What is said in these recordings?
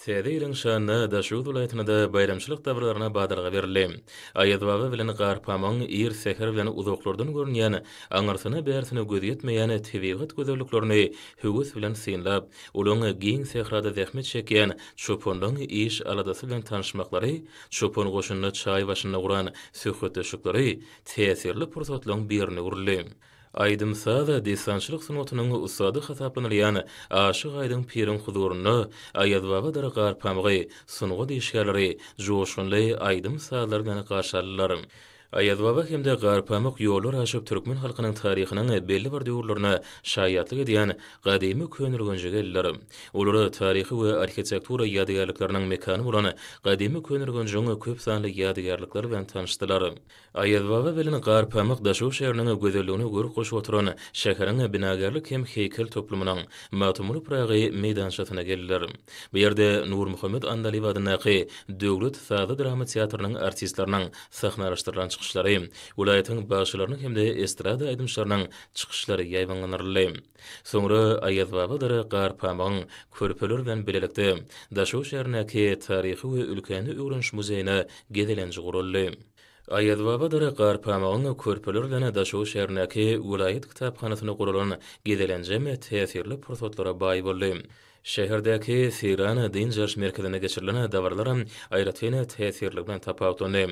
Täze ýylyň şanyna Daşoguz welaýatynda-da baýramçylyk dabaralaryna badalga berildi. Aýazbaba bilen Garpamygyň ir säher bilen uzaklardan görünýän, aňyrsyna-bärsine göz ýetmeýän tebigat gözelliklerini höwes bilen synlap, olaň giň sährada zähmet çekýän çopanlaň iş-aladasy bilen tanyşmaklary, çopan goşunda çaý başynda guran söhbetdeşlikleri täsirli pursatlaryň birine öwrüldi. Aýdym-saz, dessançylyk sungatynyň ussady hasaplanylýan Aşyk Aýdyň piriň huzurynda Aýazbabadyr Garpamygy sungat işgärleri joşgunly aýdym-sazlar bilen garşy aldylar. Aýazbaba hem-de Garpamyk ýollar aşyp türkmen halkynyň taryhynyň belli bir döwürlerine şaýatlyk edýän gadymy Köneürgenje geldiler. Olar taryhy we arhitektura ýadygärlikleriniň mekany bolan gadymy Köneürgenjiň köp sanly ýadygärlikleri bilen tanyşdylar. Aýazbaba bilen Garpamyk Daşoguz şäheriniň gözelligine görk goşup oturan şäheriň binagärlik hem heýkel toplumynyň Magtymguly Pyragy meýdançasyna geldiler. Bu ýerde Nurmuhammet Andalyp adyndaky döwlet sazly-drama teatrynyň artistleriniň sahnalaşdyrylan çykyşlary, welaýatyň bagşylarynyň hem-de estrada aýdymçylarynyň çykyşlary ýaýbaňlandyryldy. Soňra Aýazbabadyr Garpamygyň körpeler bilen bilelikde Daşoguz şäherindäki Taryhy we ülkäni öwreniş muzeýine gezelenji guraldy. Aýazbabadyr Garpamygyň körpeler bilen Daşoguz şäherindäki welaýat kitaphanasyna guralan gezelenjem täsirli pursatlara baý boldy. Şäherdäki Seýran dynç alyş merkezinde geçirilen dabaralaram aýratyn täsirligi bilen tapawutlandy.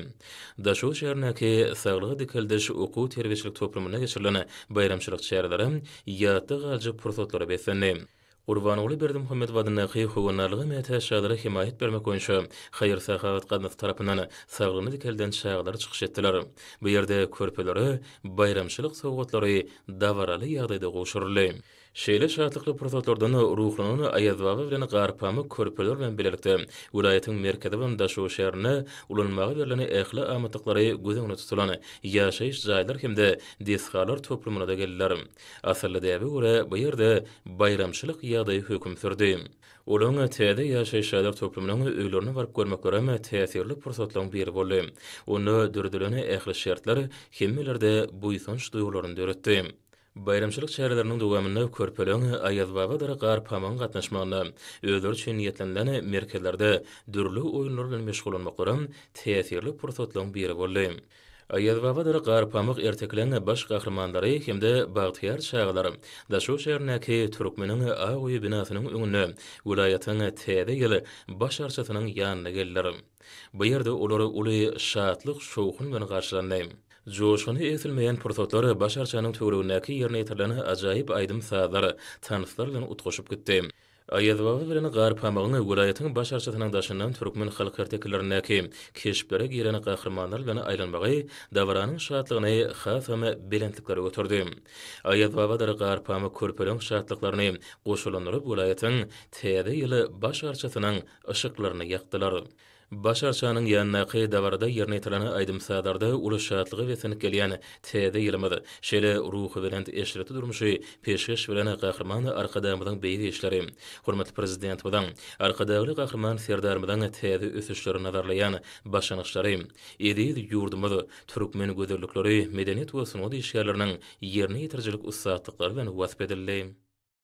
Daşoguz şäherindäki Saglygy dikeldiş okuw-terbiýeçilik toplumynda geçirilen baýramçylyk çäreleri ýatda galyjy pursatlara beslendi. Gurbanguly Berdimuhamedow adyndaky Howandarlyga mätäç çagalara hemaýat bermek boýunça haýyr-sahawat gaznasy tarapyndan saglygyny dikelden çagalar çykyş etdiler. Bu ýerde körpelere baýramçylyk sowgatlary dabaraly ýagdaýda gowşuryldy. Şeýle şatlykly pursatlardan ruhlanan Aýazbaba bilen Garpamyk körpeler bilen bilelikde welaýatyň merkezi bolan Daşoguz şäherinde ulanmaga berlen ähli amatlyklary göz öňünde tutulan ýaşaýyş jaýlar hem-de desgalar toplumyna-da geldiler. Asylly däbe görä, bu ýerde baýramçylyk ýagdaýy höküm sürdi. Olaryň täze ýaşaýyş jaýlar toplumynyň öýlerine baryp görmeklerem täsirli pursatlaryň biri boldy. Onda döredilen ähli şertler hemmelerde buýsanç duýgularyny döretdi. Baýramçylyk çäreleriniň dowamynda körpeleň Aýazbabadyr Garpamygyň gatnaşmagynda özleri üçin niýetlenilen merkezlerde dürli oýunlar bilen meşgullanmaklaram täsirli pursatlaryň biri boldy. Aýazbabadyr Garpamyk ertekileň baş gahrymanlary hem-de bagtyýar çagalar Daşoguz şäherindäki Türkmeniň ak öýi binasynyň öňünde welaýatyň Täze ýyl baş arçasynyň ýanyna geldiler. Bu ýerde olar uly şatlyk-şowhun bilen garşylandy. Joşguny egsilmeýän pursatlar baş arçanyň töweregindäki ýerine ýetirilen ajaýyp aýdym-sazlar, tanslar bilen utgaşyp gitdi. Aýazbaba bilen Garpamygyň welaýatyň baş arçasynyň daşyndan türkmen halk ertekilerindäki keşplere giren gahrymanlar bilen aýlanmagy dabaranyň şatlygyny hasam belentliklere göterdi. Aýazbabadyr Garpamyk körpeleň şatlyklaryny goşalandyryp welaýatyň Täze ýyl baş arçasynyň yşyklaryny ýakdylar. Baş arçanyň ýanyndaky dabarada ýerine ýetirilen aýdym-sazlarda uly şatlyga beslenip gelýän Täze ýylymyz, şeýle ruhubelent eşretli durmuşy peşgeş beren Gahryman Arkadagymyzyň beýik işleri, hormatly Prezidentimiziň, Arkadagly Gahryman Serdarymyzyň täze ösüşleri nazarlaýan başlangyçlary, eziz ýurdumyz, türkmen gözellikleri medeniýet we sungat işgärleriniň ýerine ýetirijilik ussatlyklary bilen wasp edildi.